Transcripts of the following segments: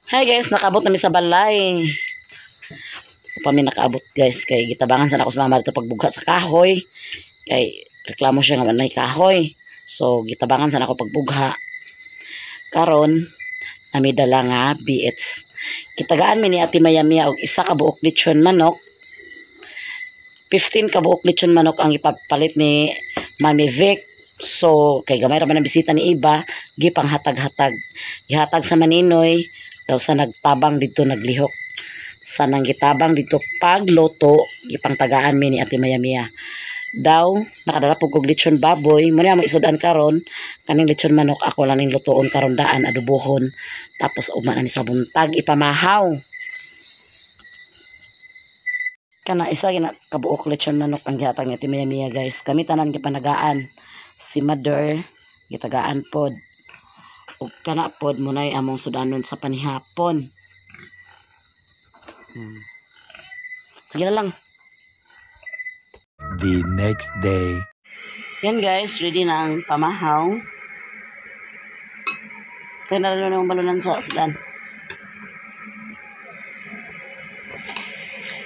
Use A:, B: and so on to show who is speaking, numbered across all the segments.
A: Hi guys, nakaabot na mi sa balay. Pa mi nakaabot guys kay gitabangan sa nako sa mama dito pagbugha sa kahoy. Kay reklamo siya nga manay kahoy. So gitabangan sa nako pagbugha. Karon nami dala nga BH. Kitagaan mi ni Ate Maya Mia og isa ka buok lechon manok. 15 ka buok lechon manok ang ipapalit ni Mami Vic. So kay gamay ra man ang bisita ni Iba, gipanghatag-hatag. Gihatag sa Maninoy daw sa nagtabang dito naglihok. Sa nang gitabang dito pagluto, gipangtagaan mi ni Ate Maya Mia. Daw nakadala pug og lechon baboy, mo ni amo isudan karon kaning lechon manok ako lang ning lutoon karon daan adobohon. Tapos ugma na ni sa buntag ipamahaw. Kana isa gina kabuok lechon manok ang gihatag ni Ate Maya Mia guys. Kami tanan gipanagaan. Si Mother gitagaan pod. Ug kana pod munay among sudanon sa panihapon. Sige na lang.
B: The next day.
A: Yan guys, ready na ang pamahaw. Kaya na rin ang balunan sa sudan.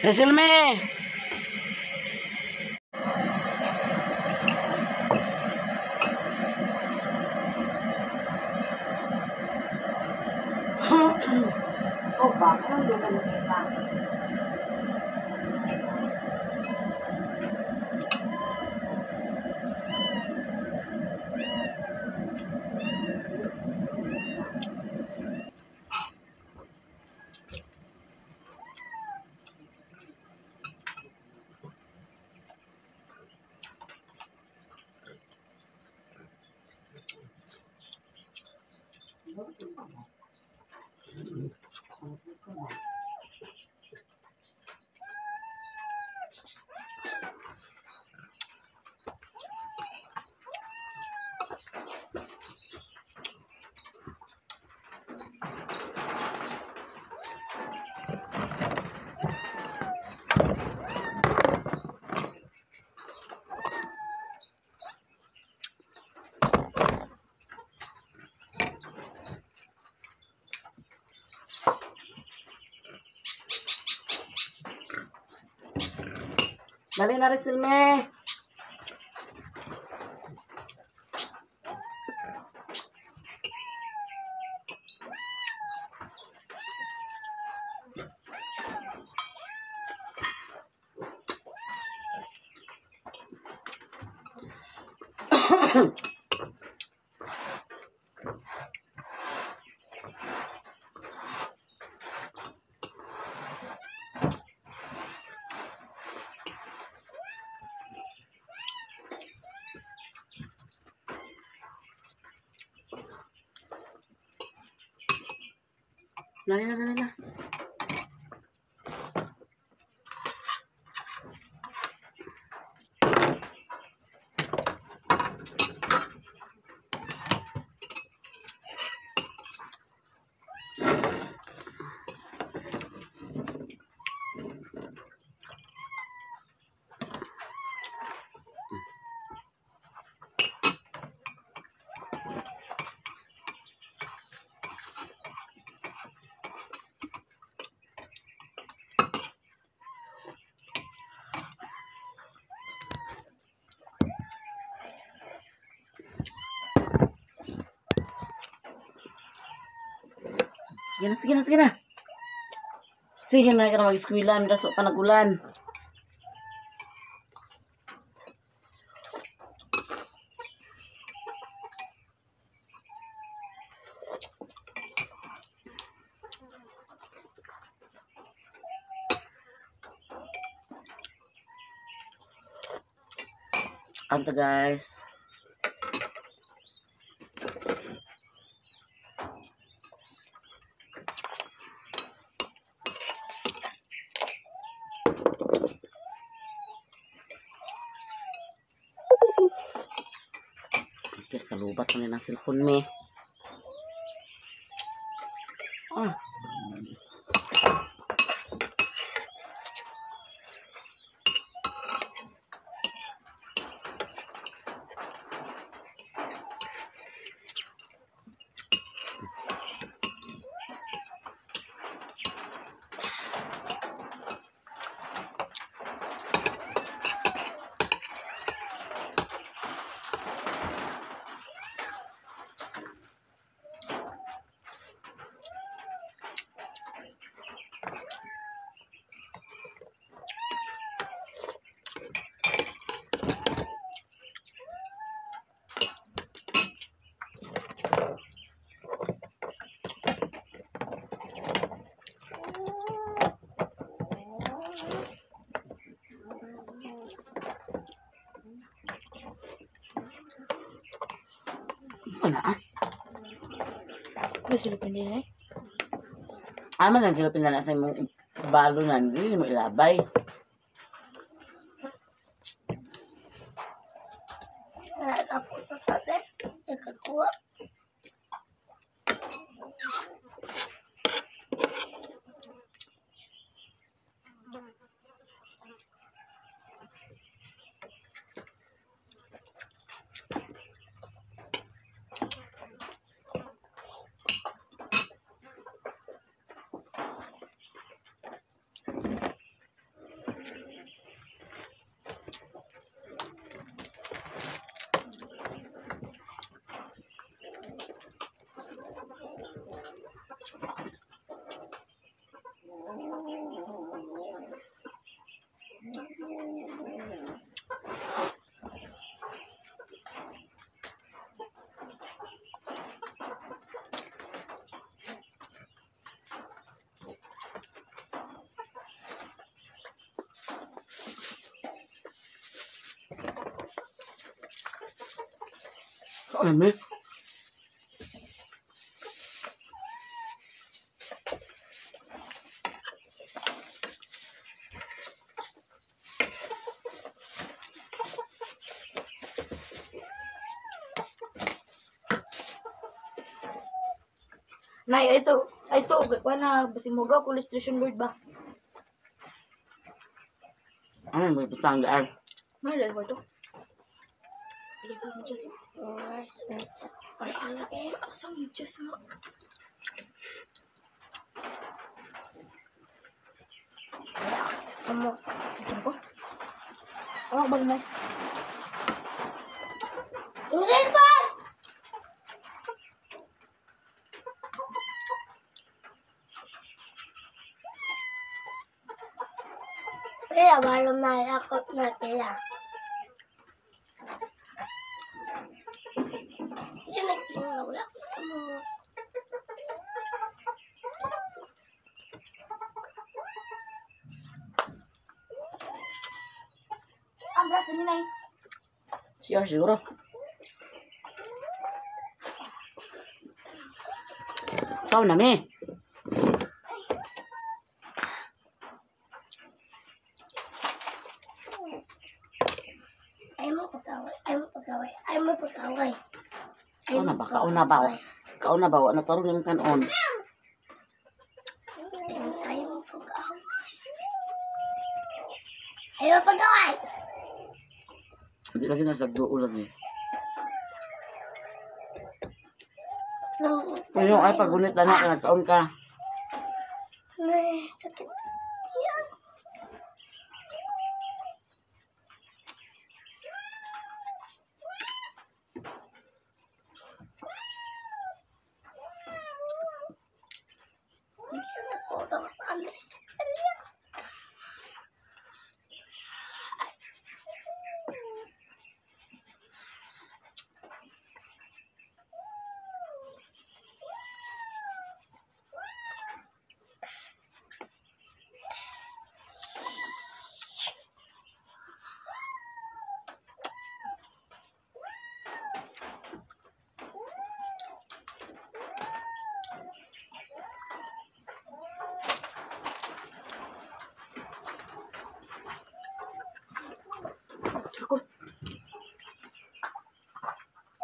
A: Resilme!
C: Oh, baka doon ka.
A: Dali na Resilme! Dali na, dali na. Sige na, sige na, sige na. Sige na, kaya mag-eskwela. Miras pa nag-ulan. Anta guys. Okay, kalubat na ng cellphone me. Ah. na ah.
C: Ano silupin din eh?
A: Ano man ang silupin na sa imong balo na hindi mo ilabay.
B: Nakapos sa sabi. Nakakuha.
A: Ano mi?
C: Nay, ito, ay ito, kuha na, basing mo ko illustration board ba?
A: Ano mo bitang gaan?
C: Mahal ko ito. Ay, asa, asa, asa, Diyos nga.
B: Amo.
C: Ito ko. Awak bag na.
B: Yung cellphone! Kaya wala malakot na kaya. Hindi nagtingawala ko.
C: Ang brasa ni Nay.
A: Siya siguro. Ikaw na mi.
B: Ay mo pag-away, ay mo pag-away, ay mo pag-away. Ay
A: Kauna ba? Kauna ba? Kauna ba? Wa na tarong yung kanon.
B: Ay mo pag-away. Ay mo pag-away!
A: Hindi lagi nasa duo lang eh.
B: So,
A: Ano ay pagunit na na nagkaon ka.
B: Ay, sakit. Tiyan.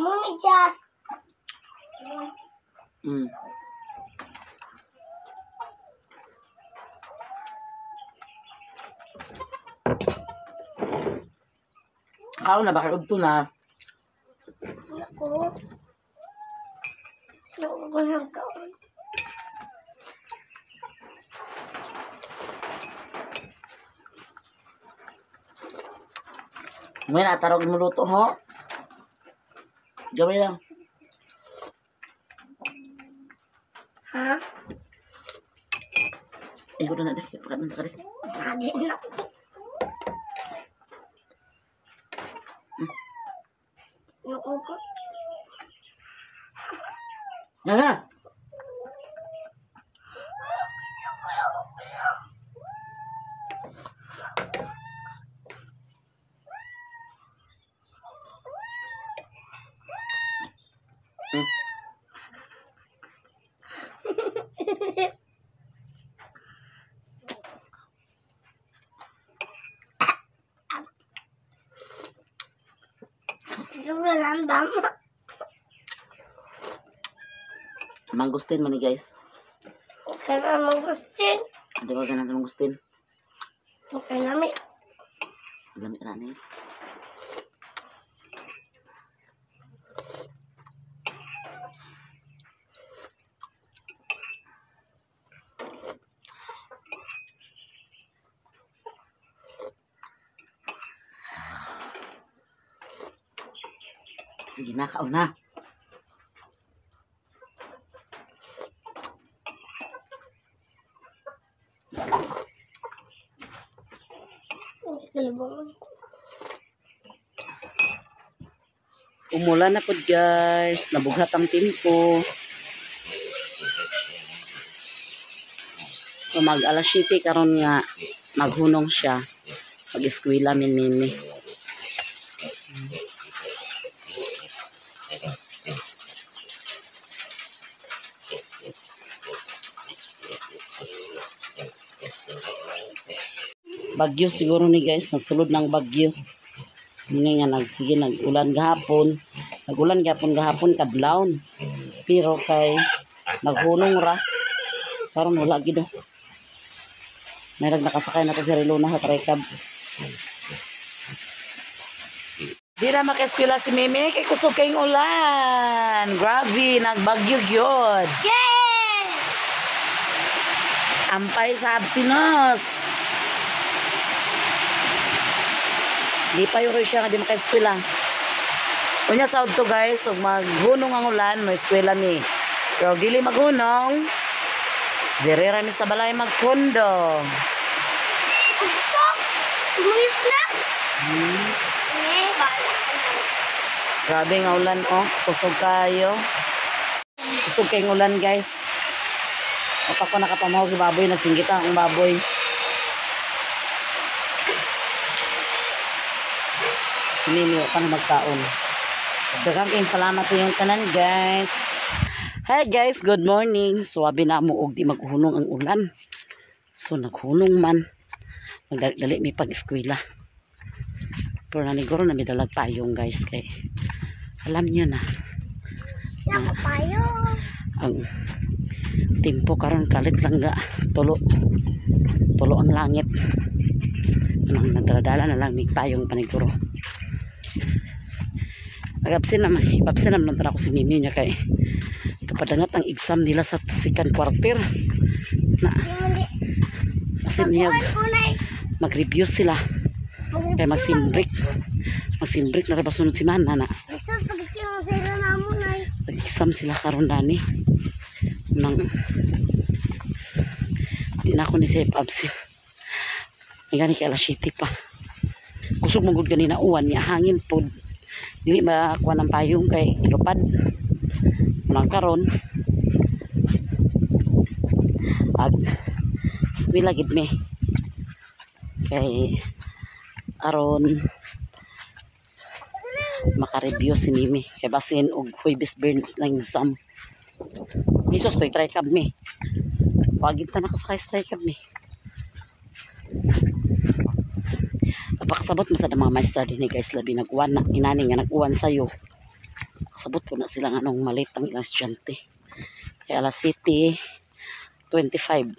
B: Mami Jazz.
A: Kaon na ba kay udto na?
B: Ako. Ano ko ng kaon?
A: May natarog mo luto ho. Gawin lang.
B: Ha?
A: Ikot na natin. Pakat na ka rin.
B: Hadi na. Naku ko.
A: Na na!
B: Andam.
A: Mangustin man ni, guys.
B: Okay na mangustin.
A: Di ba ganun sa mangustin?
B: Okay lami.
A: Lamit na ni. Sige na, kaon na.
B: Kalibong.
A: Umulan na po, guys. Nabughat ang timpo. So mag alas 7 karon nga maghunong siya. Mag-eskwela min mimi. Bagyo siguro ni, guys, nagsulod ng bagyo. Muna nga nagsige nag-ulan gahapon. Nag-ulan gahapon gahapon kadlawon. Pero kay naghunong ra. Karon wala gid, oh. May nakasakay na to si Relona sa trikab. Di ra makaeskwela si Mimi kay kusog kayong ulan. Grabe, nagbagyo gyud.
B: Yay!
A: Ampay sa absinos. Di pa yun siya nga di makaeskwela. Unya sa to, guys, ug maghunong ang ulan, mo eskwela mi. Pero dili maghunong, dire ra mi sa balay magkondo.
B: Ugtok! Umulit na! Eh, bahala ka na.
A: Grabe nga ulan, oh, kusog kayo. Kusog kayong ulan, guys. Kapag ko nakapamahog sa baboy, nagsinggit ang baboy. Si Mimi, pa na magkaon. Daghang kayong salamat sa inyong tanan, guys. Hi guys, good morning. Suwabe na mo og di maghunong ang ulan. So naghunong man. Magdali-dali may pag-eskwela. Pero naniguro na may dalag payong, guys, kay alam niyo na
B: Nakapayo.
A: Ang timpo karon kalit lang ga tulo tulo ang langit. Anong nagdaladala na lang mig payong paniguro. Nag-absent naman, ipabsent naman ako si Mimi niya kay kapadangat ang exam nila sa second quarter na asin niya mag-review sila kay magsimbreak magsimbreak na rin pa sunod semana na.
B: Basta pagkikita sila na mo na.
A: Nag-exam sila karon dani nang di na ako ni siya ipa-absent. Ay gani kay alas 7 pa. Kusog man gud ganina uwan niya, hangin pod, dili makuha ng payong kay lupad. Nang karon ag eskwela gid mi kay aron maka-review si Mimi kay basin og Huwebes, Biyernes lang exam. Misos to'y tricab mi. Wagin ta nakasakay sa tricab mi. Napakasabot man sa mga maestra din, guys, labi nag-uwan na inani nga nag-uwan sayo. Kasabot po na sila nga nung malit ang ilang estudyante. Kaya alas 7:25,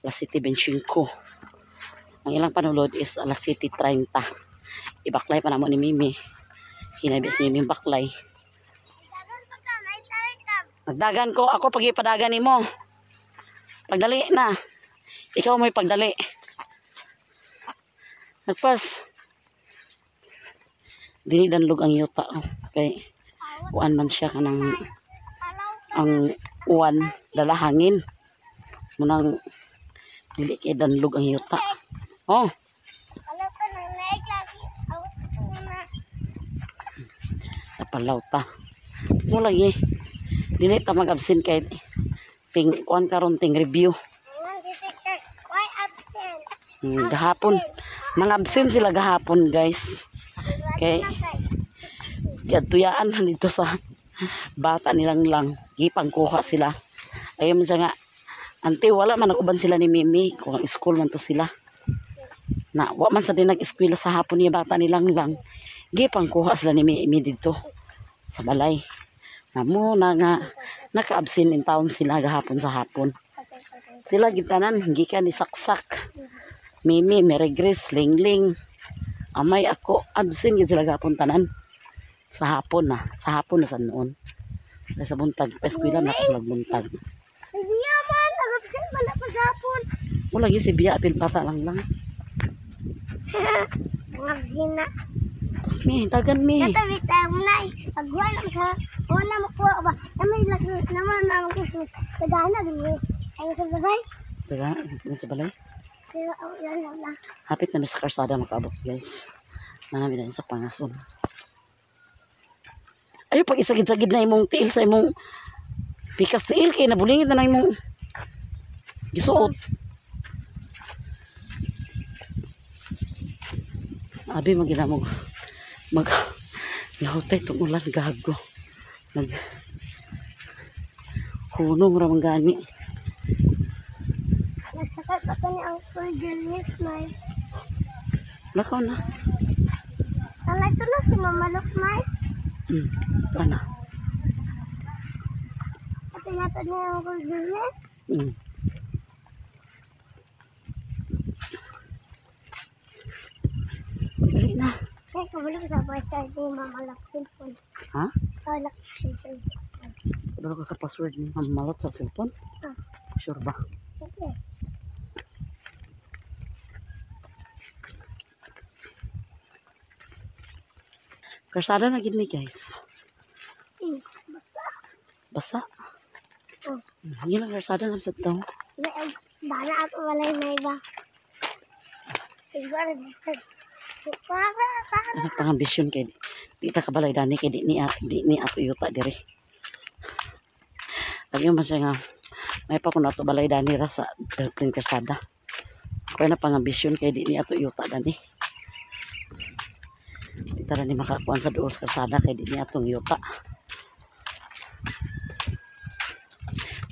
A: alas 7:25. Ang ilang panulod is alas 7:30. Ibaklay pa namo ni Mimi. Hinabis ni Mimi yung baklay. Nagdagan ko. Ako pag ipadagan nimo. Pagdali na. Ikaw may pagdali. Nagpas. Dili danlog ang yuta. Oh. Kay kuan man siya kanang ang uwan dala hangin. Munang dili kay danlog ang yuta. Oh,
B: Wala pa na naik lagi. Awat ko na.
A: Napalaw ta. Mo lagi. Dili ta mag-absent kay ting kuan karon, ting review.
B: Ngayon si teacher, why absent?
A: Gahapon. Nang absent sila gahapon, guys. Kay tuyaan na dito sa bata nilang lang. Gipangkuha sila. Ayun siya nga. Ante, wala man nag-uban sila ni Mimi. Kung ang school man to sila. Na, wa man sa din nag-eskwela sa hapon niya bata nilang lang. Gipangkuha sila ni Mimi didto sa balay. Namo na nga naka-absent in town sila gahapon sa hapon. Sila gitanan gikan ni Saksak. Mimi, Mary Grace, Lingling. Amay ako absent gid sila gahapon tanan. Sa hapon na, sa hapon na sa noon. Sa buntag, pa eskwela na ako sila buntag.
B: Sige man, nag-absent pala paghapon.
A: Wala gyud si Bia apil bata lang lang.
B: Nag-absent na.
A: Tapos mi, dagan mi.
B: Katabi tayo na eh. Pag wala ka, wala makuha ba? Naman laki, naman ang Christmas. Tagana, gini. Ay, sa balay.
A: Dagan, sa balay.
B: Pero, oh, yan lang lang.
A: Hapit na mi sa karsada makaabot guys. Nanami na sa pangason. Ayo pag isagid-sagid na imong tiil sa imong pikas tiil kay nabulingit na na imong gisuot. Abi magina mo mag nahutay tong ulan gago. Nag hunong ra man gani.
B: Nagsakay pa ka ni Uncle Julius, may.
A: Lakaw na.
B: Alay, ito na si Mama Luk, may.
A: Ana.
B: At ingatan ni Uncle Julius.
A: Dali na.
B: Ay, kabalo ko sa password ni Mama Luk cellphone.
A: Ha?
B: Wala ko sa cellphone.
A: Kabalo ka sa password ni Ma'am Malot sa cellphone?
B: Ah.
A: Sure ba?
B: Okay.
A: Karsada na gid ni guys.
B: Basta.
A: Basa.
B: Oh.
A: Hindi lang karsada na sa to.
B: Dana at walay na iba. Igor, para, para.
A: Anak pangambisyon kay di ta kabalay dani kay di ni ato yuta diri. Lagi man siya nga may pa kuno ato balay dani ra sa Delpin Karsada. Kaya na pangambisyon kay di ni ato yuta dani. Di ta ni makakuan sa duol sa karsada kay di ni atong yuta.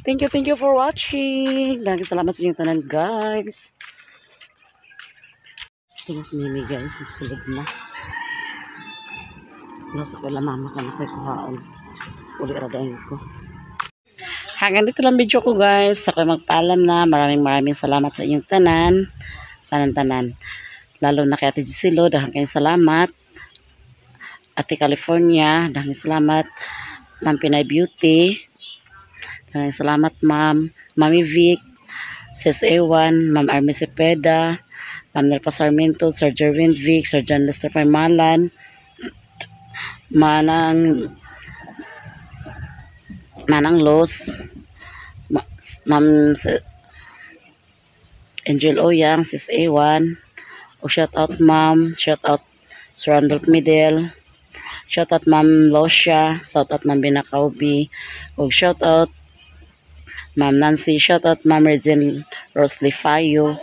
A: Thank you for watching. Daghang salamat sa inyong tanan, guys. Tingnan si Mimi, guys. Sulod na. Nasa ko lang mama ka na ko'y kuhaon. Uli radain ko. Hanggang dito lang video ko, guys. Ako'y magpaalam na. Maraming maraming salamat sa inyong tanan. Tanan-tanan. Lalo na kay Ate Gisilo. Daghang kayong salamat. Ate California. Daghang salamat. Ma'am Pinay Beauty. Daghang salamat, Ma'am. Mami Vic. Sis Ewan. Ma'am Army Cepeda. Ma'am Nelpa Sarmiento, Sir Jerwin Vic, Sir John Lester Paimalan, Manang Manang Los, Ma'am Angel Oyang, Sis A1, o shout out Ma'am, shout out Sir Randolph Midel, shout out Ma'am Losha, shout out Ma'am Binakaubi, o shout out Ma'am Nancy, shout out Ma'am Regine Roslifayo.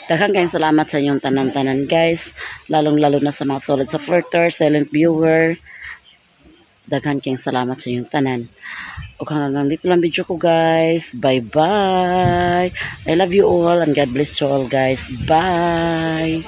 A: Daghang kayong salamat sa inyong tanan-tanan, guys. Lalong-lalo na sa mga solid supporter, silent viewer. Daghan kayong salamat sa inyong tanan. O hanggang dito lang video ko, guys. Bye-bye. I love you all and God bless you all, guys. Bye.